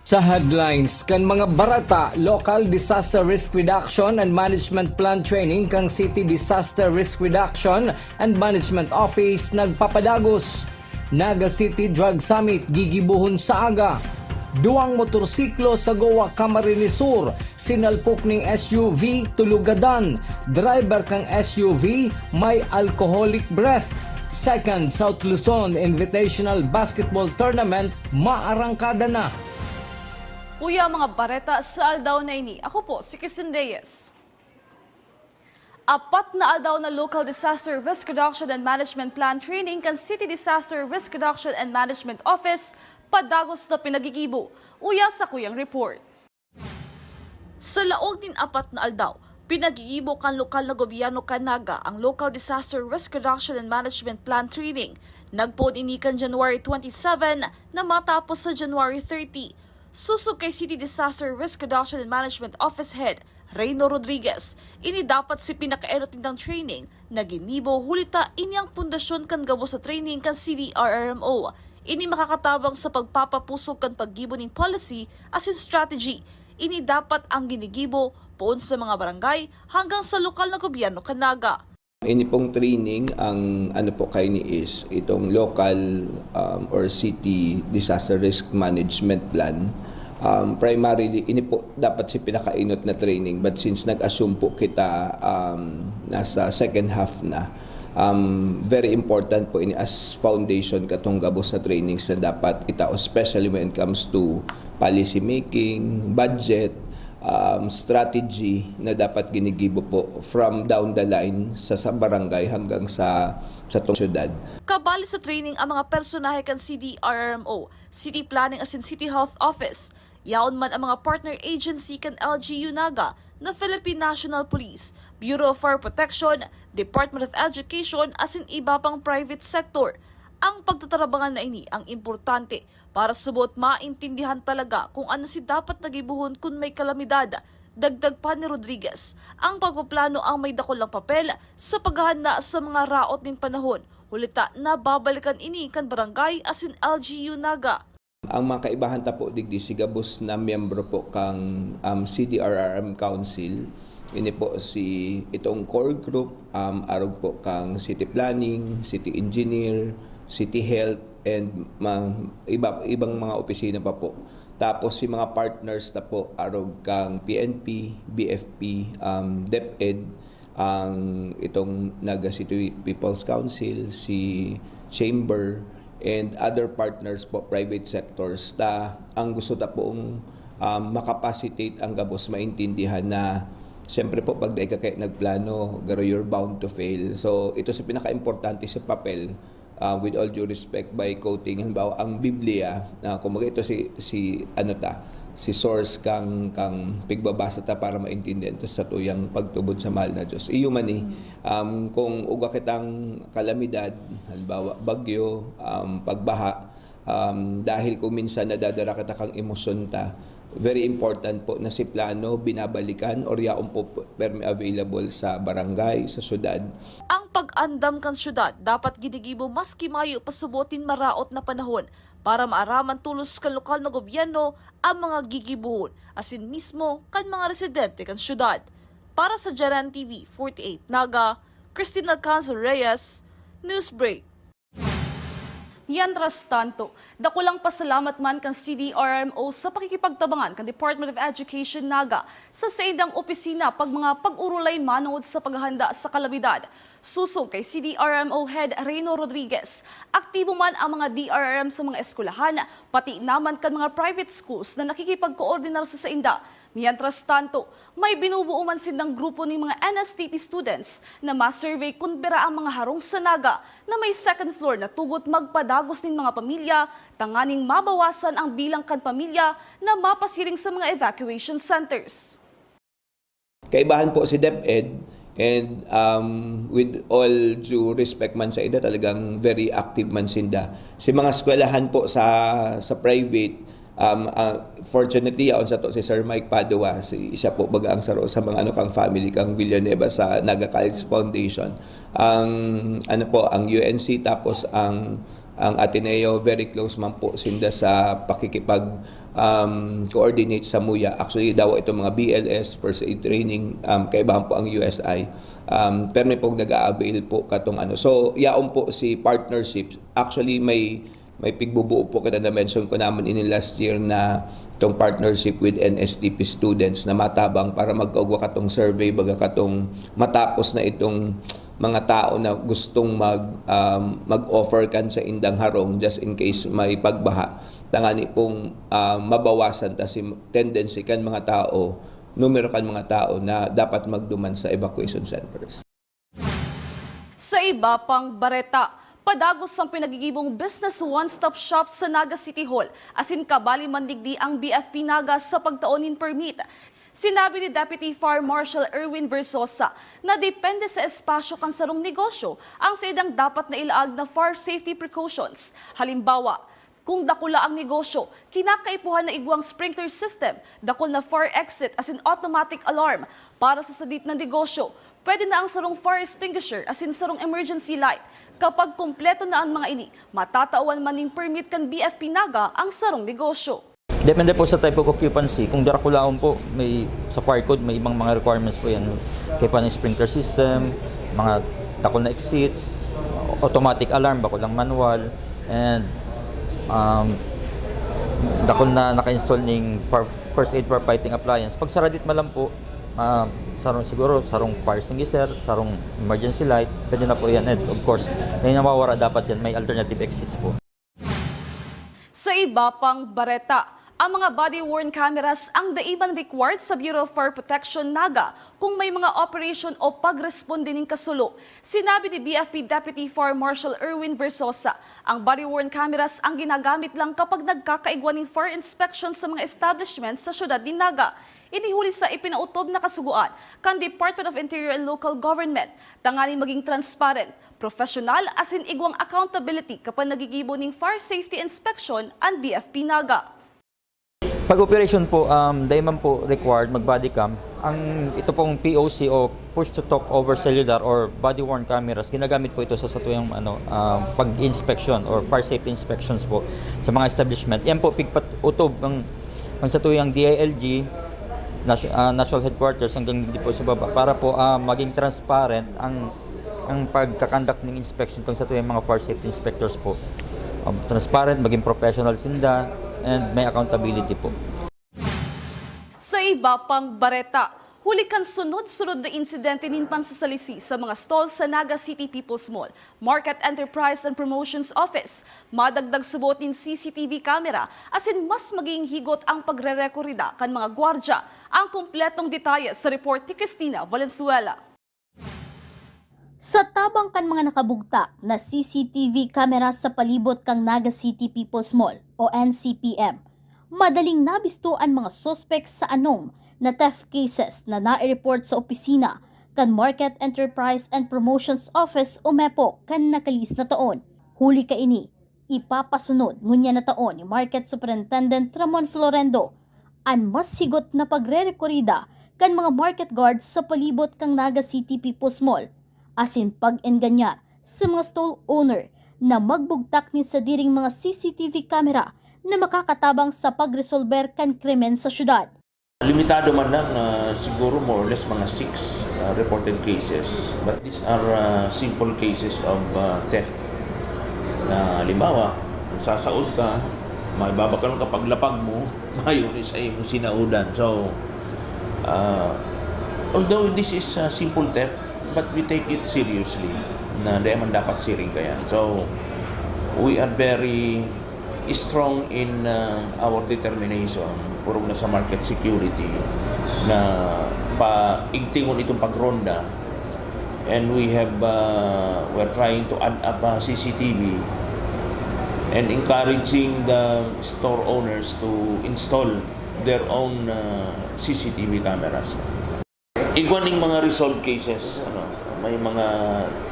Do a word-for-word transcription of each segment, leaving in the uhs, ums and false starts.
Sa headlines kan mga bareta, Local Disaster Risk Reduction and Management Plan Training kan City Disaster Risk Reduction and Management Office nagpapadagos. Naga City Drug Summit gigibohon sa aga. Duwang motorsiklo sa Goa, Camarines Sur, sinalpok ning S U V, tulugadan. Driver kan S U V may alcoholic breath. Second South Luzon Invitational Basketball Tournament maarangkada na. Uya mga bareta sa aldaw na ini. Ako po si Christine Reyes. Apat na aldaw na Local Disaster Risk Reduction and Management Plan Training kan City Disaster Risk Reduction and Management Office padagos na pinagigibo. Uya sa kuyang report. Sa laog nin apat na aldaw, pinagigibo kan lokal na gobyerno kan Naga ang Local Disaster Risk Reduction and Management Plan Training. Nagpoon ini kan January twenty-seven na matapos sa January thirty. Susog kay City Disaster Risk Reduction and Management Office Head Reyno Rodriguez, ini dapat si pinakaenot nindang training na ginibo huli ta ini ang pundasyon kan gabos na training kan C D R R M O. Ini makakatabang sa pagpapapusog kan paggibo nin policy asin strategy. Ini dapat ang ginigibo poon sa mga barangay hanggang sa lokal na gobyerno kan Naga. Ini pong training, ang ano po kaini is itong local, um, or city disaster risk management plan. Um, primarily, ini po dapat si pinakaenot na training, but since nag-assume po kita, um, nasa second half na, um, very important po ini as foundation katong gabos sa trainings na dapat itao, especially when it comes to policy making, budget, um, strategy na dapat ginigibo po from down the line sa, sa barangay hanggang sa, sa tong syudad. Kabali sa training ang mga personahe kan C D R R M O, City Planning asin City Health Office. Yaon man ang mga partner agency kan L G U Naga na Philippine National Police, Bureau of Fire Protection, Department of Education asin iba pang private sector. Ang pagtatarabangan na ini ang importante para subot maintindihan talaga kung ano si dapat na gibohon kun may kalamidad. Dagdag pa ni Rodriguez, ang pagpaplano ang may dakulang papel sa paghahanda sa mga raot nin panahon, huli ta nababalikan ini kan barangay asin L G U Naga. Ang mga kaibahan ta po digdi, si gabos na miyembro po kang, um, C D R R M Council, ini po si itong core group, um, arog po kang city planning, city engineer, city health, and ma-, iba, ibang mga opisina pa po. Tapos si mga partners na po, arog kang P N P, B F P, um, DepEd, ang itong Naga City People's Council, si Chamber, and other partners po, private sectors, ta ang gusto ta pong, um, makapacitate ang gabos, maintindihan na siyempre po, pag dai ka kaya nagplano, garo, you're bound to fail. So, ito si pinaka-importante sa papel, ah, with all due respect, by quoting, halimbawa, ang Biblia, ah, kumbaga ito si, si, ano ta, si source kang, kang pigbabasa ta para maintindihan ta sa tuyang pagtubod sa mahal na Diyos. Iyo man eh, um, kung uga kitang kalamidad, halimbawa, bagyo, um, pagbaha, um, dahil kung minsan nadadara kita kang emosyon ta, very important po na si plano binabalikan or yaon po permi available sa barangay, sa syudad. Ang pag-andam kan syudad dapat ginigibo maski mayo pa subot nin maraot na panahon para maaraman tolos kan lokal na gobyerno ang mga gigibohon asin mismo kan mga residente kan syudad. Para sa Jaran T V forty-eight Naga, Christine Alcanzar Reyes, Newsbreak. Mientras tanto, dakulang pasalamat man kan C D R M O sa pakikipagtabangan kan Department of Education Naga sa saindang opisina pag mga pag-urulay manongod sa paghahanda sa kalamidad. Susog kay C D R M O Head Reyno Rodriguez, aktibo man ang mga D R R M sa mga eskwelahan, pati naman kan mga private schools na nakikipagkoordinar sa sainda. Mientras tanto, may binubuo man sindang grupo nin mga N S T P students na ma-survey kun pira ang mga harong sa Naga na may second floor na tugot magpadagos nin mga pamilya tanganing mabawasan ang bilang kan pamilya na mapasiring sa mga evacuation centers. Kaibahan po si DepEd, and, um, with all due respect man sa ida, talagang very active man sinda. Si mga eskwelahan po sa, sa private, um, ah, fortunately, yaon sato si Sir Mike Padua, si, siya po baga ang saro sa mga ano kang family kang Villanueva sa Naga College Foundation. Ang, ano po, ang U N C, tapos ang Ang Ateneo, very close man po sinda sa pakikipag, um, coordinate sa MUYA. Actually, dawa itong mga B L S, first aid training, um, kaibahan po ang U S I. Um, permi pong nag-a-avail po katong ano. So, yaon po si partnership. Actually, may, may pigbubuo po kita na mention ko naman ini last year na itong partnership with N S T P students na matabang para magkaugwa katong survey, baga katong matapos na itong mga tao na gustong mag, um, mag-offer kan sa indang harong just in case may pagbaha. Tangani pong, ah, mabawasan ta si tendency kan mga tao, numero kan mga tao na dapat magduman sa evacuation centers. Sa iba pang bareta, padagos ang pinagigibong Business One-Stop Shop sa Naga City Hall, asin kabali man digdi ang B F P Naga sa pagtao nin permit. Sinabi ni Deputy Fire Marshal Erwin Versosa na depende sa espasyo kan sarong negosyo ang saindang dapat na ilaag na fire safety precautions. Halimbawa, kung dakula ang negosyo, kinakaipuhan na igwang sprinkler system, dakul na fire exit asin automatic alarm. Para sa sadit na negosyo, pwede na ang sarong fire extinguisher asin sarong emergency light. Kapag kumpleto na an mga ini, matatawan man nin permit kan B F P Naga ang sarong negosyo. Depende po sa type of occupancy. Kung darakulaon po, may, sa fire code, may ibang mga requirements po yan. Kaya pa ng sprinkler system, mga dakul na exits, automatic alarm, bako lang manual, and, um, dakul na naka-install ning fir-, first aid firefighting appliance. Pag sa radit man lang po, ah, sarong, siguro, sarong fire extinguisher, sarong emergency light, pwede na po yan. And of course, na nawawara dapat yan, may alternative exits po. Sa iba pang bareta, ang mga body-worn cameras ang dai man required sa Bureau of Fire Protection Naga kung may mga operation o pagresponde nin kasulo. Sinabi ni B F P Deputy Fire Marshal Erwin Versosa, ang body-worn cameras ang ginagamit lang kapag nagkakaigwa nin fire inspection sa mga establishment sa siyudad nin Naga. Ini huli sa ipinautob na kasugoan kan Department of Interior and Local Government, tanganing maging transparent, professional, asin igwang accountability kapag nagigibo ning fire safety inspection an B F P Naga. Pag operation po, um, dai man po required mag-body cam. Ang, ito pong P O C o push to talk over cellular or body-worn cameras, ginagamit po ito sa satuyang, ano, um, pag-inspection or fire safety inspections po sa mga establishment. Yan po, pigpat-, utob ang, ang satuyang D I L G, nas-, ah, National Headquarters hanggang di po sa baba para po, ah, maging transparent ang, ang pagka-conduct ng inspection kang satuyang mga fire safety inspectors po. Um, transparent, maging professional sinda, and may accountability po. Sa iba pang bareta, huli kan sunod-sunod na insidente nin pansasalisi sa mga stall sa Naga City People's Mall, Market Enterprise and Promotions Office, madagdag subot nin C C T V camera asin mas maging higot ang pagrerekorida kan mga gwardya. Ang kompletong detalye sa report ni Christina Valenzuela. Sa tabang kan mga nakabugtak na C C T V camera sa palibot kan Naga City People's Mall o N C P M, madaling nabisto an mga suspek sa anom na theft cases na nai-report sa opisina kan Market Enterprise and Promotions Office o MEPO kan nakalihis na taon. Huli kaini, ipapasunod ngunyan na taon ni Market Superintendent Ramon Florendo an mas higot na pagrerekorida kan mga market guards sa palibot kan Naga City People's Mall, asin pag-enganyar sa mga stall owner na magbugtak nin sadiring mga C C T V camera na makakatabang sa pagresolber kan krimen sa syudad. Limitado man lang, ah, siguro more or less mga six, ah, reported cases. But these are, ah, simple cases of, ah, theft. Na halimbawa, kung sasaod ka, maibabakal ka, paglapag mo, mayo ni sa imong sinaudan. So, ah, although this is, ah, simple theft, but we take it seriously na di man dapat siring kaya. So, we are very strong in, uh, our determination, purog na sa market security, na paigtingon itong pagronda. And we have, uh, we're trying to add up, uh, C C T V and encouraging the store owners to install their own, uh, C C T V cameras. Igwa ning mga resolved cases, ano, may mga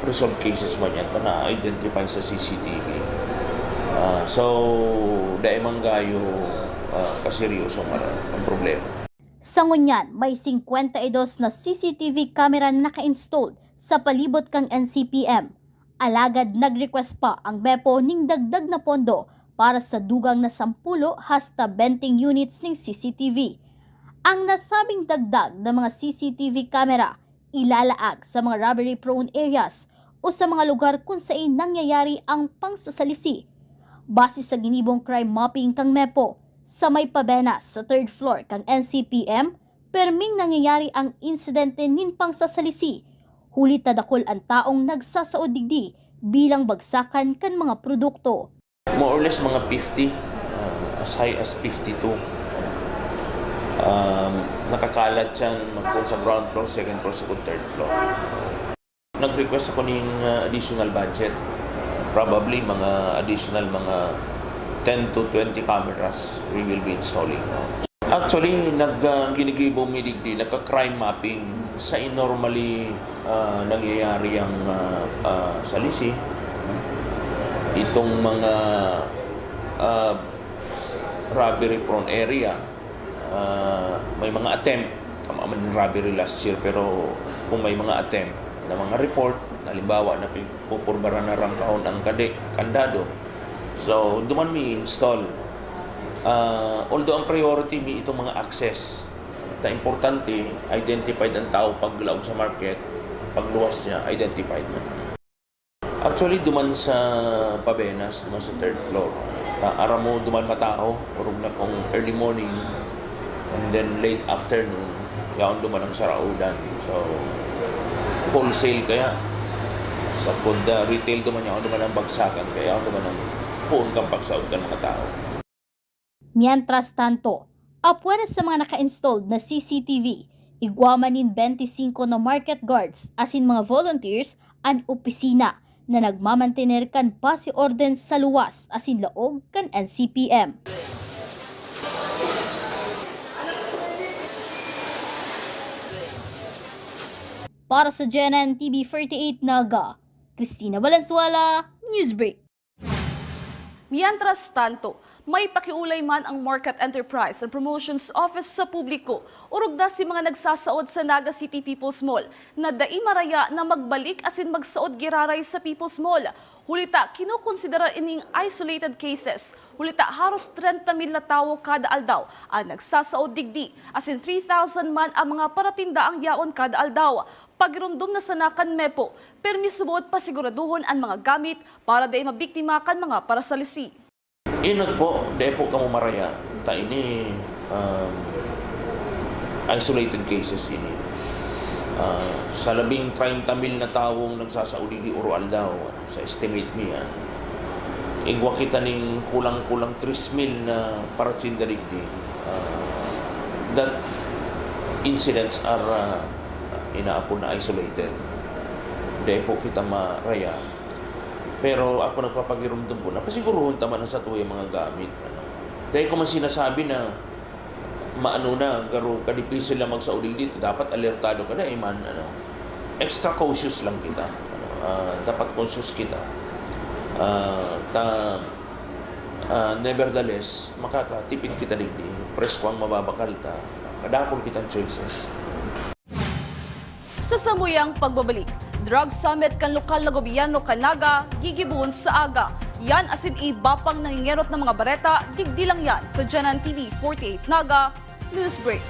resolved cases ba niya ito na-identify sa C C T V? Ah, so, dai man gayo, ah, kaseryoso man ang problema. Sa ngunyan, may singkwenta y dos na C C T V camera na naka-installed sa palibot kan N C P M. Alagad nag-request pa ang MEPO ning dagdag na pondo para sa dugang na sampulo hasta benteng units ning C C T V. Ang nasabing dagdag na mga C C T V camera ilalaag sa mga robbery-prone areas o sa mga lugar kun saen nangyayari ang pangsasalisi. Base sa ginibong crime mapping kan MEPO, sa may Pabenas, sa third floor kan N C P M, perming nangyayari ang insidente nin pangsasalisi, huli ta dakul an taong nagsasaod digdi bilang bagsakan kan mga produkto. More or less mga fifty, ah, as high as fifty-two. Um, nakakalat yan magkung sa ground floor, second floor, sa third floor. Nag-request ako ning, ah, additional budget. Probably mga additional mga ten to twenty cameras we will be installing, no? Actually, nag, ah, ginigibo mi digdi, nagka-crime mapping sa normally, ah, nangyayari ang, ah, ah, salisi. Itong mga, ah, robbery prone area, ah, may mga attempt, tama man yung robbery last year, pero kung may mga attempt na mga report, halimbawa, na pupurbaran na rangkahon ang kade-, kandado, so, duman mi install. Ah, although ang priority mi itong mga access, ta importante, identified ang tao paglaog sa market, pagluwas niya, identified na. Actually, duman sa Pabenas, duman sa third floor. Ta, aram mo, duman mataho, orog na kung early morning, and then late afternoon, yaon duman ang saraudan. So, wholesale kaya, sa food, ah, retail duman, yaon duman ang bagsakan, kaya yaon duman ang puon kang pagsaod kan mga tao. Mientras tanto, apwera sa mga naka-installed na C C T V, igwa man nin bente singko na market guards asin mga volunteers an opisina na nagmamantener kan pasi orden sa luwas asin laog kan N C P M. Para sa G N N T V forty-eight Naga, Christina Valenzuela, Newsbreak. Mientras tanto, may pakiolay man ang Market Enterprise and Promotions Office sa publiko, orog na si mga nagsasaod sa Naga City People's Mall na dai maraya na magbalik asin magsaod giraray sa People's Mall. Huli ta, kinokonsidera ining isolated cases. Huli ta, haros trenta mil na tawo kada aldaw ang nagsasaod digdi, asin three thousand man ang mga paratindaang yaon kada aldaw. Pagiromdom na sana kan MEPO, pirmi suboot pasiguraduhon an mga gamit para dai mabiktima kan mga parasalisi. Inot po, dai po kamo maraya. Ta ini, um, isolated cases ini. Ah, sa labing treinta mil na tawong nagsasaod digdi oro-aldaw, sa estimate mi yan, igwa kita ning kulang-kulang tres mil na paratsinda digdi. Ah, that incidents are, ah, inaapod na isolated. Dai po kita maraya. Pero ako nagpapagiromdom po na pasiguruhon ta man ang satuyang mga gamit, ano. Dai ko man sinasabi na maano na, garo kadipisil na magsauli dito. Dapat alertado ka na, eh, man, ano. Extra cautious lang kita. Ano, ah, dapat conscious kita. Ah, ta, ah, nevertheless, makakatipid kita digdi. Presko ang mababakal ta. Kadakul kitang choices. Sa samuyang pagbabalik, Drug Summit kan lokal na gobyerno kan Naga, gigibohon sa aga. Yan asin iba pang nangingerot na mga bareta, digdi lang yan sa G N N T V forty-eight Naga News Break.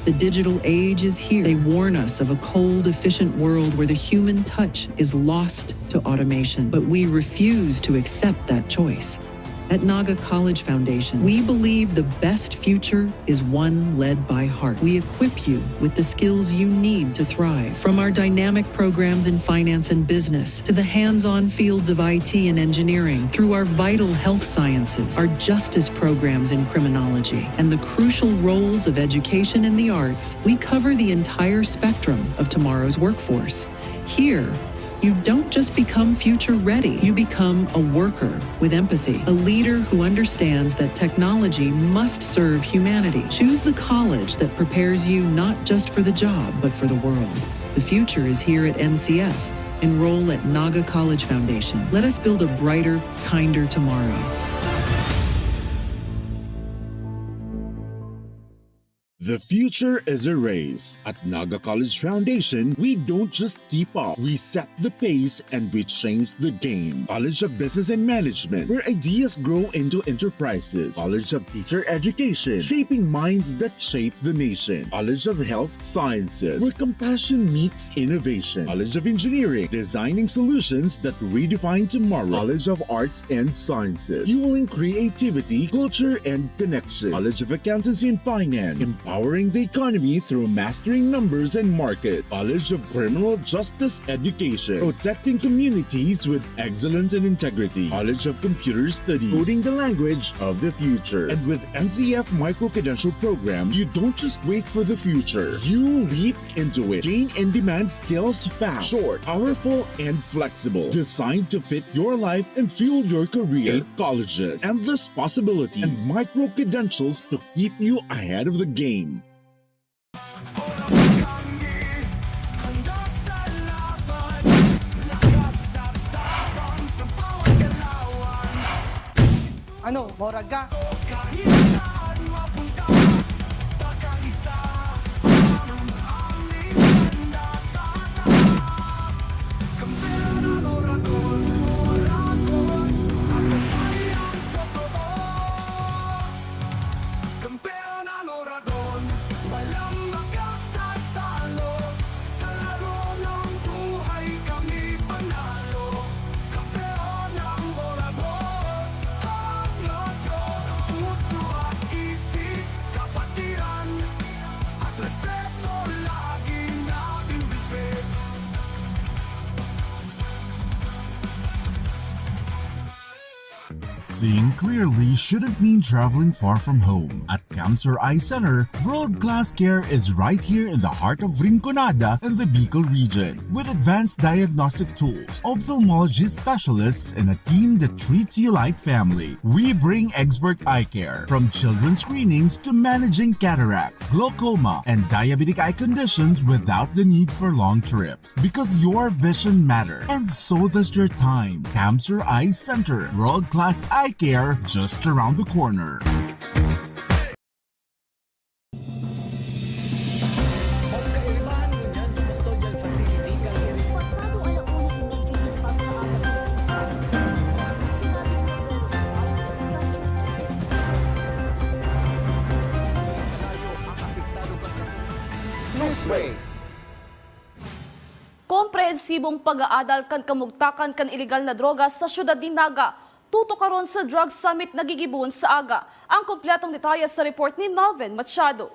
The digital age is here. They warn us of a cold, efficient world where the human touch is lost to automation. But we refuse to accept that choice. At Naga College Foundation, we believe the best future is one led by heart. We equip you with the skills you need to thrive. From our dynamic programs in finance and business to the hands-on fields of I T and engineering, through our vital health sciences, our justice programs in criminology, and the crucial roles of education and the arts, we cover the entire spectrum of tomorrow's workforce. Here, you don't just become future ready, you become a worker with empathy, a leader who understands that technology must serve humanity. Choose the college that prepares you not just for the job, but for the world. The future is here at N C F. Enroll at Naga College Foundation. Let us build a brighter, kinder tomorrow. The future is a race. At Naga College Foundation, we don't just keep up, we set the pace and we change the game. College of Business and Management, where ideas grow into enterprises. College of Teacher Education, shaping minds that shape the nation. College of Health Sciences, where compassion meets innovation. College of Engineering, designing solutions that redefine tomorrow. College of Arts and Sciences, fueling creativity, culture, and connection. College of Accountancy and Finance, empowering the economy through mastering numbers and market. College of Criminal Justice Education, protecting communities with excellence and integrity. College of Computer Studies, coding the language of the future. And with N C F micro-credential programs, you don't just wait for the future. You leap into it. Gain in-demand skills fast, short, powerful, and flexible. Designed to fit your life and fuel your career. Eight colleges, endless possibilities, and micro-credentials to keep you ahead of the game. Ano, morag ka? Kampeon ang Oragon, walang makatatalo. Sa laro ng buhay kami panalo. Kampeon ang Oragon, pangatlo. Sa puso at isip, kapatiran at respeto, lagi na binibigay. Seeing clearly shouldn't mean traveling far from home. At Kamsur Eye Center, world-class care is right here in the heart of Rinconada in the Bicol region. With advanced diagnostic tools, ophthalmology specialists, and a team that treats you like family, we bring expert eye care. From children's screenings to managing cataracts, glaucoma, and diabetic eye conditions without the need for long trips. Because your vision matters, and so does your time. Kamsur Eye Center, world-class eye care just around the corner. Pasado alauna, immediately pagkaabot sa ospital, sinabi ni Roberto ang instruction sa investigasyon. Newsway. Komprehensibong pag-aadal kan kamugtakan kan ilegal na droga sa siyudad nin Naga, tutukaron sa Drug Summit na gigibohon sa aga. Ang kompletong detalye sa report ni Melvin Machado.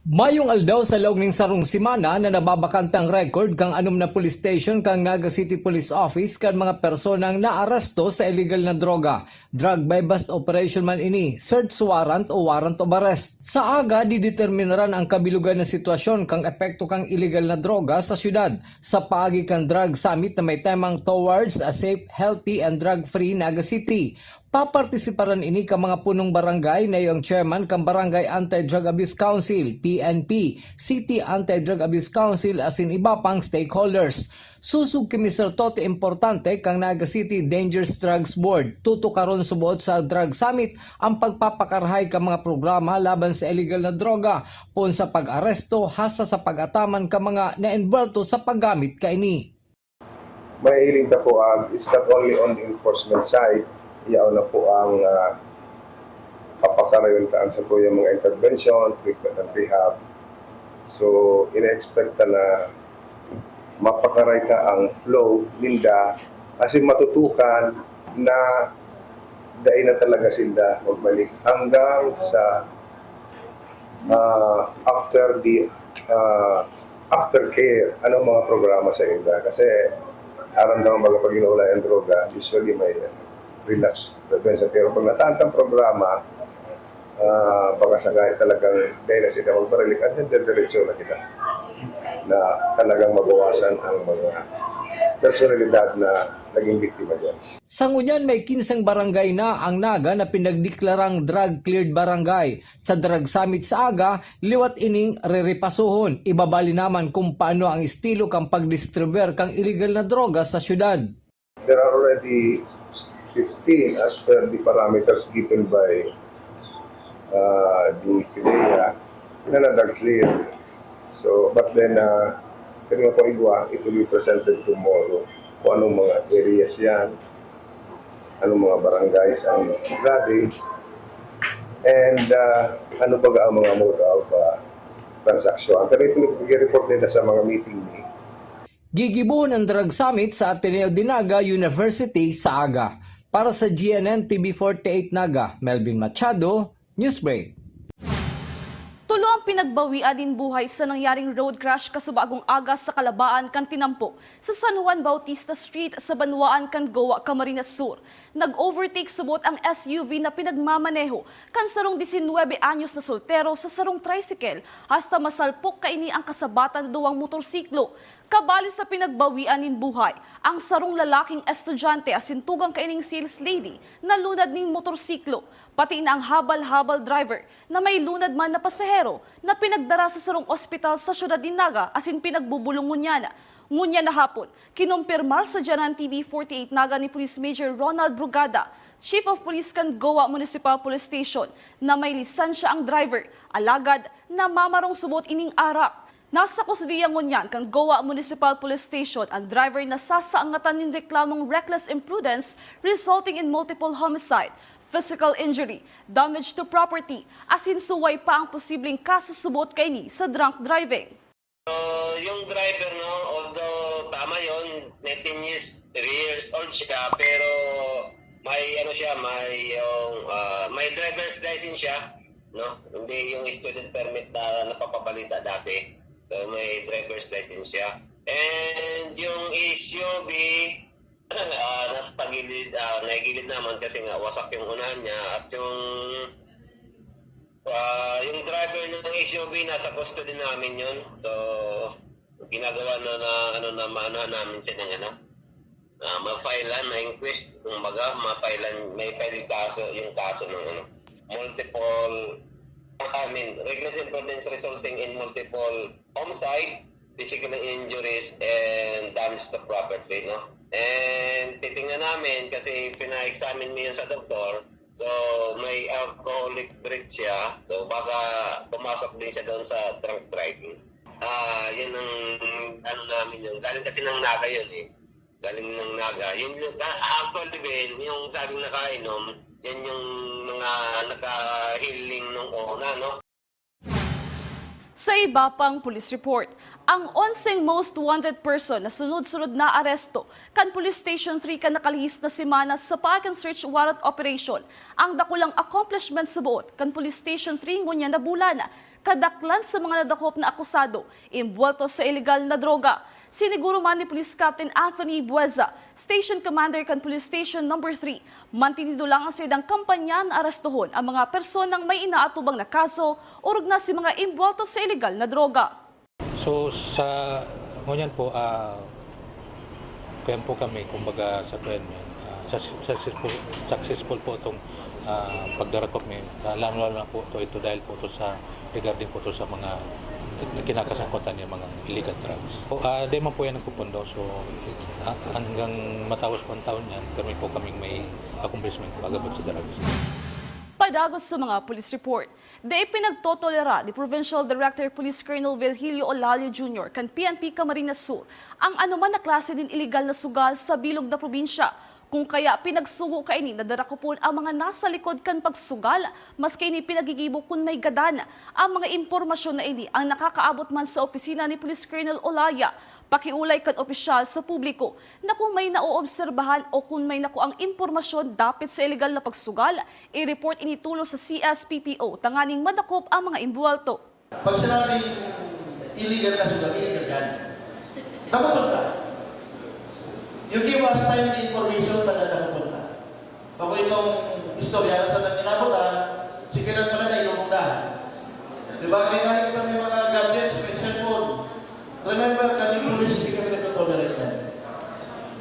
Mayong aldaw, sa laog nin sarong semana na nababakante ang record kan anom na police station kan Naga City Police Office kan mga personang naaresto sa ilegal na droga. Drug buy-bust operation man ini, search warrant o warrant of arrest. Sa aga, dideterminaran ang kabilugan na sitwasyon kan epekto kan ilegal na droga sa syudad sa paagi kan Drug Summit na may temang Towards a Safe, Healthy and Drug-Free Naga City. Papartisiparan ini kan mga punong barangay, na iyo ang chairman kan Barangay Anti-Drug Abuse Council, P N P, City Anti-Drug Abuse Council asin iba pang stakeholders. Sosog ki Mister Tote Importante kan Naga City Dangerous Drugs Board, tutukaron subot sa Drug Summit ang pagpapakarahay kan mga programa laban sa ilegal na droga, poon sa pag-aresto hasta sa pag-ataman kan mga naenvuelto sa paggamit kaini. Mahihiling ta po, ah, it's not only on the enforcement side, yaon na po ang, ah, papakarayon ta ang satuyang mga intervention, treatment and rehab. So, ina-expect ta na mapakaray ta ang flow ninda, asin matutukan na dai na talaga sinda magbalik hanggang sa, ah, after the, ah, aftercare. Anong mga programa sa inda? Kasi aram naman, baga pag inuulay ang droga, usually may relapse prevention. Pero pag nataan tang programa, ah, baka sakali talagang dahil na sila magbalik, at then diretso na kita na talagang mabawasan ang mga personalidad na naging biktima dyan. Sa ngunyan, may kinseng barangay na ang Naga na pinagdeklarang drug-cleared barangay. Sa Drug Summit sa aga, liwat ining rerepasuhon. Ibabali naman kung paano ang estilo kan pagdistribuer kan ilegal na droga sa syudad. There are already fifteen as per the parameters given by, uh, the PDEA. None are clear. So, but then, uh, kami po igwa, it will be presented tomorrow. Kung anong mga areas yan, anong mga barangays ang grabe, and uh, ano ba ang mga mode of uh, transaction. Pero ito, i-report nila sa mga meeting ni Gigibohon ang Drug Summit sa Ateneo de Naga University sa aga. Para sa G N N T V forty-eight Naga, Melvin Machado, Newsbreak. Tulo ang pinagbawian nin buhay sa nangyaring road crash kasubagong aga sa kalabaan kan tinampo sa San Juan Bautista Street sa banwaan kan Goa, Camarines Sur. Nag-overtake subot ang S U V na pinagmamaneho kan sarong disinwebe anyos na soltero sa sarong tricycle hasta masalpok kaini ang kasabatan na duwang motorsiklo. Kabali sa pinagbawian nin buhay, ang sarong lalaking estudyante asin tugang kaining sales lady na lunad nin motorsiklo, pati na ang habal-habal driver na may lunad man na pasahero na pinagdara sa sarong ospital sa siyudad nin Naga asin pinagbubulong ngunyan. Ngunyan na hapon, kinumpirmar sa Janan T V forty-eight Naga ni Police Major Ronald Brugada, Chief of Police kan Goa Municipal Police Station, na may lisensya ang driver, alagad namamarong subot ining arak. Nasa kustodiya ngunyan kan Goa Municipal Police Station ang driver na sasaangatan nin reklamong reckless imprudence resulting in multiple homicide, physical injury, damage to property, asin suway pa ang posibleng kaso subot kaini sa drunk driving. So, yung driver, no, although tama yon, nineteen years, years old siya, pero may ano siya, may yung ah, may driver's license siya, no? Hindi yung student permit na napapabalita dati. So, may driver's license siya. And yung S U V, ah, nasa tagilid, ah, naigilid naman kasi nga wasak yung unahan niya at yung ah, yung driver ng S U V nasa custody namin yun. So, ginagawa na na ano na maano namin siya ng ano, ah, ma-filean, ma-inquest, kumbaga, ma-filean, may file kaso, yung kaso ng ano, multiple, I mean, reckless imprudence resulting in multiple homicide, physical injuries, and damage to property, no? And titingnan namin kasi pina-examine mo yun sa doktor, so may alcoholic breath siya, so baka pumasok din siya doon sa drunk driving. Ah, yun ang ano namin yun. Galing kasi ng Naga yun eh. Galing ng Naga. Yun yung, actually, Ben, yung sabing nakainom, yan yung mga nakahiling nung una, no? Sa iba pang police report, ang onseng most wanted person na sunod-sunod na aresto kan Police Station three kan nakalihis na semana sa Park and Search Warrant Operation ang dakulang accomplishment sa buot kan Police Station three ngunyan na bulan. Kadaklan sa mga nadakop na akusado, imbuwelto sa ilegal na droga. Siniguro man ni Police Captain Anthony Bueza, Station Commander kan Police Station Number three, mantinido lang ang saindang kampanya na arestohon ang mga personang may inaatubang na kaso orog na si mga imbuwelto sa ilegal na droga. So sa ngunyan po, ah, kaya po kami, kumbaga sa kanya, ah, successful, successful po itong ah, pagdarakop mi, ah, lalo-lalo na po ito, ito dahil po ito sa regarding po ito sa mga kinakasangkutan niya mga illegal drugs. O, ah, di man po yan nagpupundo. So, it, ah, hanggang matapos po ang taon yan, kami po kaming may accomplishment pagabot sa drugs. Padagos sa mga police report, dai pinagtotolerar ni Provincial Director Police Colonel Virgilio Olalio Junior kan P N P Camarines Sur ang anoman na klase nin iligal na sugal sa bilog na probinsya. Kung kaya pinagsugo kaini na darakopon ang mga nasa likod kan pagsugal, maski ini pinagigibo kun may gadan. Ang mga impormasyon na ini ang nakakaabot man sa opisina ni Police Colonel Olaya, pakiolay kan opisyal sa publiko na kung may naoobserbahan o kun may nakuang impormasyon dapit sa ilegal na pagsugal, i-report ini tolos sa C S P P O tanganing madakop ang mga imbuwelto. Pag sinabing illegal na sugal, illegal yan. Dakupan ka. You give us timely information, madadakupan ka. Bako itong istorya na sa nang inabot, ah, si Kiran pala na ilubog na. Di ba? Kaya nga kita may mga gadgets, may cellphone. Remember, kami pulis, hindi kami nagtotolerate yan.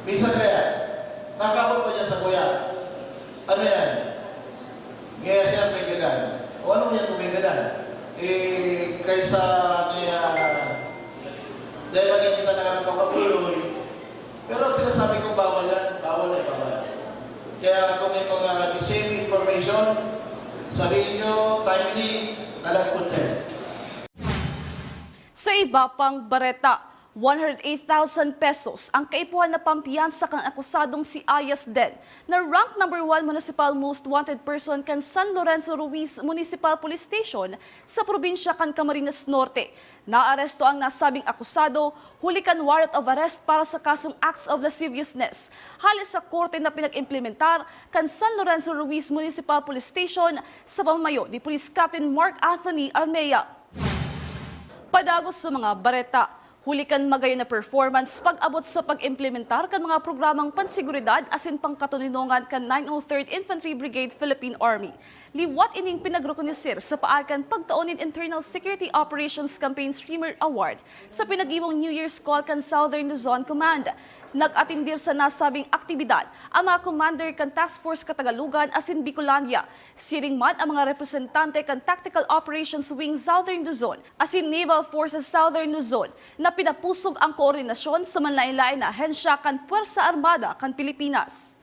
Minsan kaya, nakakabot pa dyan sa kuya. Ano yan? Ngayon siya may gadan. O ano yan kung may gadan? Eh, kaysa kaya, dahil lagi kita nakakapagpatuloy, pero ang sinasabi ko, bawal yan. Bawal yan, bawal. Kaya kung may mga the same information, sabihin nyo, timely, alam ko test. Sa iba pang bareta, one hundred eight thousand pesos ang kaipuhan na pampiyansa kan akusadong si Ayas Den, na rank number one municipal most wanted person kan San Lorenzo Ruiz Municipal Police Station sa probinsya kan Camarines Norte. Naaresto ang nasabing akusado huli kan warrant of arrest para sa kasong acts of lasciviousness, hale sa korte na pinag-implementar kan San Lorenzo Ruiz Municipal Police Station sa pamamayo ni Police Captain Mark Anthony Armea. Padagos sa mga bareta, huli kan magayon na performance pag-abot sa pag-implementar kan mga programang panseguridad asin pangkatoninongan kan nine oh third Infantry Brigade Philippine Army. Liwat ining pinagrekonoser sa paagi kan pagtao nin Internal Security Operations Campaign Streamer Award sa pinaggiwang New Year's Call kan Southern Luzon Command. Nag-atendir sa nasabing aktibidad ang mga commander kan Task Force Katagalugan asin Bicolandia, siring man ang mga representante kan Tactical Operations Wing Southern Luzon asin Naval Forces Southern Luzon, na pinapusog ang koordinasyon sa manlaen-laen na ahensya kan Puwersa Armada kan Pilipinas.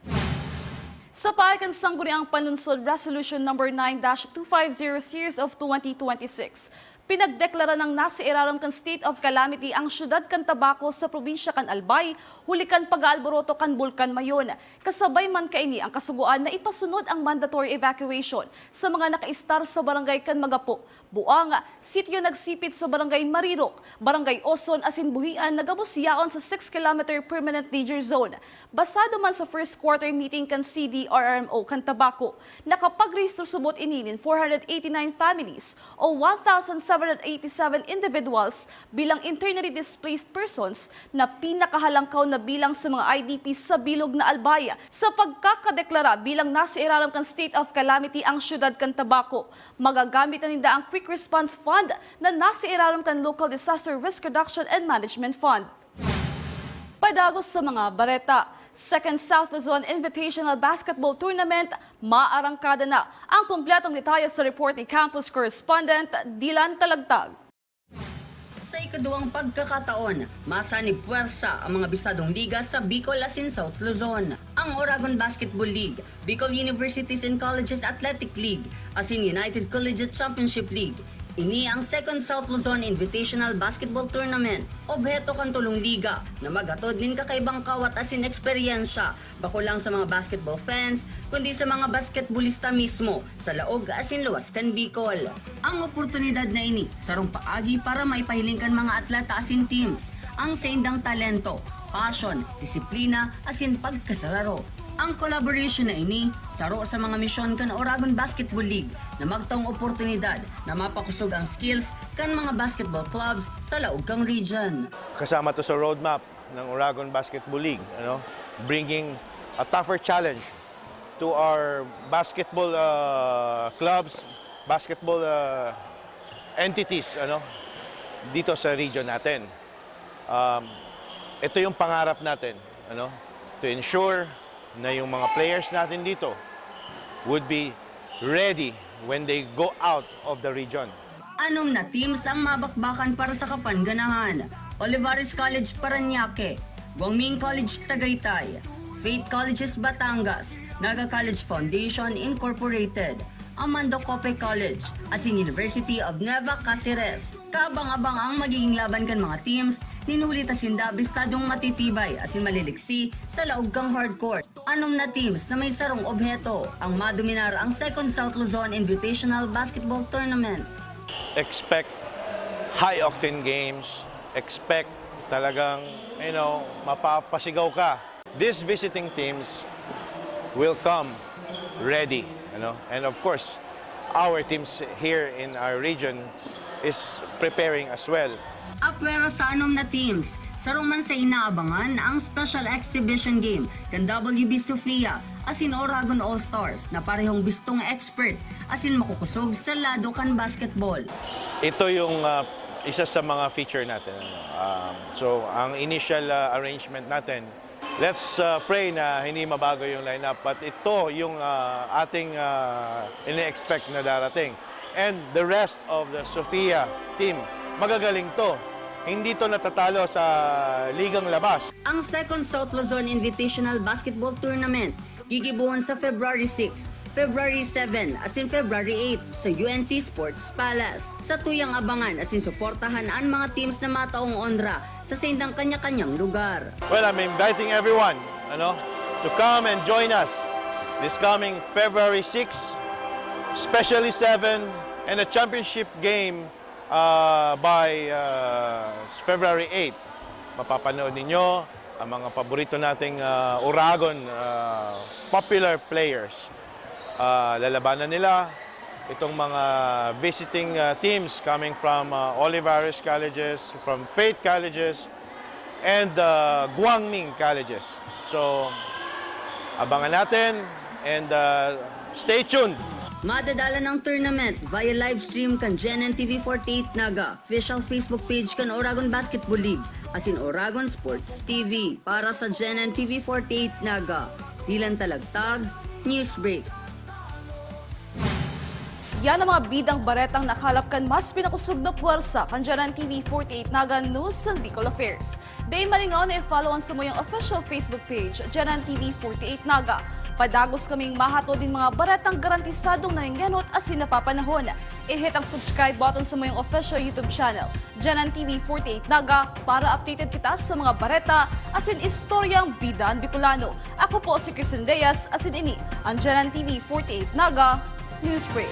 Sa paagi kan Sangguniang Panlungsod Resolution Number nine dash two five zero Series of twenty twenty-six, pinagdeklara nang nasa irarom kan state of calamity ang siyudad kan Tabaco sa probinsya kan Albay, huli kan pag-aalboroto kan Bulkan Mayon. Kasabay man kaini ang kasugoan na ipasunod ang mandatory evacuation sa mga nakaistar sa barangay kan Magapo, Buang, sityo nagsipit sa barangay Marirok, barangay Oson asin Buhian na gabos yaon sa six kilometer permanent danger zone. Basado man sa first quarter meeting kan C D R R M O kan Tabaco, nakapagrehistro subot ini nin four hundred eighty-nine families o one thousand seven hundred eighty-seven individuals bilang internally displaced persons, na pinakahalangkaw na bilang sa mga I D P sa bilog na Albay. Sa pagkakadeklara bilang nasa irarom kan state of calamity ang siyudad kan Tabaco, magagamit na ninda ang Quick Response Fund na nasa irarom kan Local Disaster Risk Reduction and Management Fund. Padagos sa mga bareta, Second South Luzon Invitational Basketball Tournament, maarangkada na. Ang kompletong detalye sa report ni campus correspondent Dylan Talagtag. Sa ikaduwang pagkakataon, masanib puwersa ang mga bistadong liga sa Bicol asin South Luzon. Ang Oragon Basketball League, Bicol Universities and Colleges Athletic League, asin United Collegiate Championship League. Ini ang Second South Luzon Invitational Basketball Tournament. Obheto kan tulong liga na maghatod nin kakaibang kawat asin eksperyensya, bako lang sa mga basketball fans, kundi sa mga basketbolista mismo sa laog asin luwas kan Bicol. Ang oportunidad na ini sarong paagi para maipahiling kan mga atleta asin teams ang saindang talento, passion, disiplina, asin pagkasararo. Ang collaboration na ini saro sa mga misyon kan Oragon Basketball League na magtaong oportunidad na mapakosog ang skills kan mga basketball clubs sa laog kan region. Kasama to sa roadmap ng Oragon Basketball League, ano, bringing a tougher challenge to our basketball, uh, clubs, basketball, uh, entities, ano, dito sa region natin. Um, ito yung pangarap natin, ano, to ensure na yung mga players natin dito would be ready when they go out of the region. Anom na teams ang mabakbakan para sa kapangganahan: Olivares College Parañaque, Guangming College Tagaytay, Faith Colleges Batangas, Naga College Foundation Incorporated, Amando Cope College, asin University of Nueva Caceres. Kaabang-abang ang magiging laban kan mga teams, nin huli ta sinda bistadong matitibay asin maliliksi sa laog kan hardcourt. Anom na teams na may sarong obheto, ang madominar ang Second South Luzon Invitational Basketball Tournament. Expect high-octane games, expect talagang, you know, mapapasigaw ka. These visiting teams will come ready, you know, and of course, our teams here in our region is preparing as well. Apwera sa anom na teams, saro man sa inaabangan ang special exhibition game kan W B Sofia asin Oragon All Stars na parehong bistong expert asin makukusog sa lado kan basketball. Ito yung, ah, isa sa mga feature natin, ano. Ah, so, ang initial, ah, arrangement natin, let's, ah, pray na hindi mabago yung lineup, but ito yung, ah, ating, ah, ini-expect na darating. And the rest of the Sofia team, magagaling to. Hindi to natatalo sa ligang labas. Ang Second South Luzon Invitational Basketball Tournament gigibohon sa February six, February seven asin February eight sa U N C Sports Palace. Satuyang abangan asin suportahan an mga teams na mataong onra sa saindang kanya-kanyang lugar. Well, I'm inviting everyone, ano, to come and join us this coming February six, especially seven, and a championship game uh, by uh, February eight. Mapapanood ninyo ang mga paborito nating uh, Oragon uh, popular players. Uh, lalabanan nila itong mga visiting uh, teams coming from uh, Olivares Colleges, from Faith Colleges, and uh, Guangming Colleges. So, abangan natin and uh, stay tuned. Madadalan ang tournament via live stream kan G N N T V forty-eight Naga, official Facebook page kan Oragon Basketball League, asin Oragon Sports T V. Para sa G N N T V forty-eight Naga, Dylan Talagtag, Newsbreak. Yan ang mga bidang baretang nakalap kan mas pinakusog na puwersa kan G N N T V forty-eight Naga News and Bicol Affairs. Dai malingaw na i-follow ang samuyang official Facebook page, G N N T V forty-eight Naga. Padagos kaming mahatod nin mga baretang garantisadong nangengenot asin napapanahon. I-hit ang subscribe button sa samuyang official YouTube channel, G N N T V forty-eight Naga, para updated kita sa mga bareta asin istoryang bida an Bicolano. Ako po si Kristen Reyes, asin ini ang G N N T V forty-eight Naga News Break.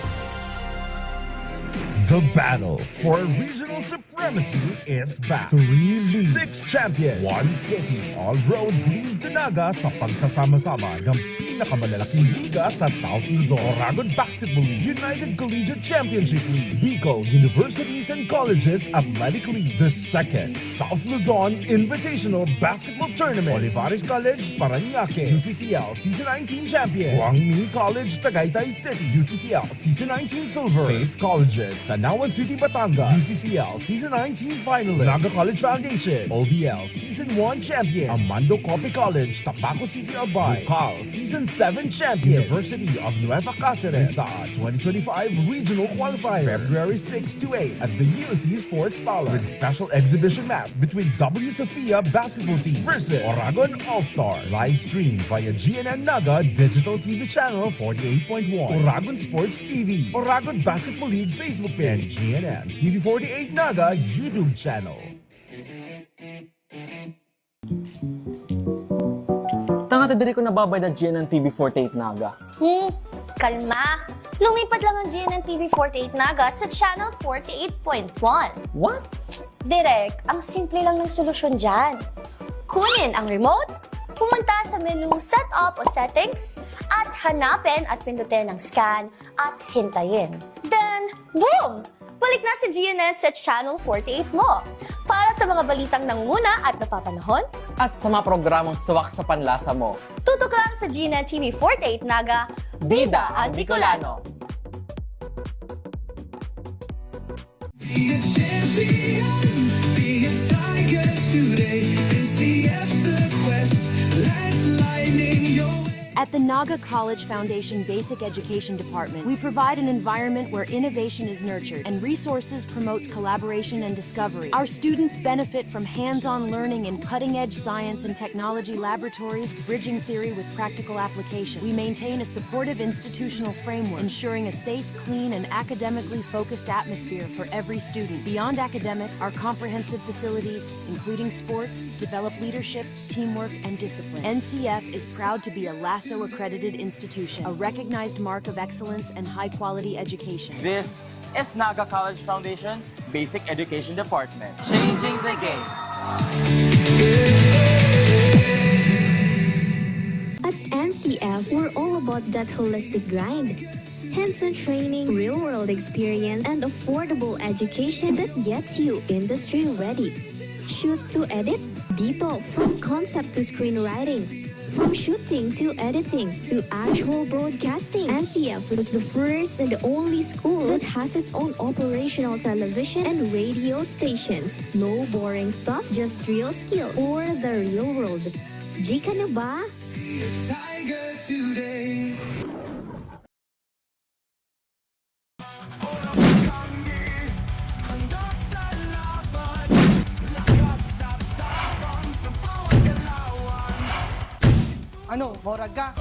The battle for regional supremacy is back. Three league, six champion, one city. All roads lead to Naga sa pagsasama-sama ng pinakamalalaking liga sa South Luzon. Oragon Basketball League, United Collegiate Championship League, Bicol Universities and Colleges Athletic League, the second South Luzon Invitational Basketball Tournament, Olivares College, Parañaque, U C C L Season nineteen champion, Guangming College, Tagaytay City, U C C L Season nineteen silver, Faith Colleges, Tanauan City, Batangas, U C C L Season nineteen finalist, Naga College Foundation, O V L Season one champion, Amando Cope College, Tabaco City, Albay, Bukal Season seven champion, University of Nueva Caceres, Rizal twenty twenty-five regional qualifier, February six to eight at the U C Sports Palace with special exhibition match between W Sofia basketball team versus Oragon All-Star. Live stream via G N N Naga Digital T V Channel forty-eight point one, Oragon Sports T V, Oragon Basketball League Facebook page, and G N N T V forty-eight Naga YouTube channel. Tanga ta diri ko nababayad na G N N T V forty-eight Naga. Hmm, kalma. Lumipat lang ang G N N T V forty-eight Naga sa Channel forty-eight point one. What? Direk, ang simple lang ng solusyon dyan. Kunin ang remote, pumunta sa menu Setup o Settings, at hanapin at pindutin ang Scan at hintayin. Then, boom! Balik na si G N N sa Channel forty-eight mo. Para sa mga balitang nangunguna at napapanahon, At sa mga programang swak sa panlasa mo. Tutok lang sa G N N T V forty-eight Naga, Bida ang Bicolano. Be a champion, be a tiger today. N C F's the quest, lights lightning your way. At the Naga College Foundation Basic Education Department, we provide an environment where innovation is nurtured and resources promotes collaboration and discovery. Our students benefit from hands-on learning in cutting-edge science and technology laboratories, bridging theory with practical application. We maintain a supportive institutional framework, ensuring a safe, clean, and academically focused atmosphere for every student. Beyond academics, our comprehensive facilities, including sports, develop leadership, teamwork, and discipline. N C F is proud to be a LASO accredited institution, a recognized mark of excellence and high quality education. This is Naga College Foundation Basic Education Department. Changing the game. At N C F, we're all about that holistic grind. Hands-on training, real-world experience, and affordable education that gets you industry ready. Shoot to edit, dito, from concept to screenwriting. From shooting to editing to actual broadcasting, N C F was the first and only school that has its own operational television and radio stations. No boring stuff, just real skills for the real world. G ka na ba? Tiger today. Ano, morag ka?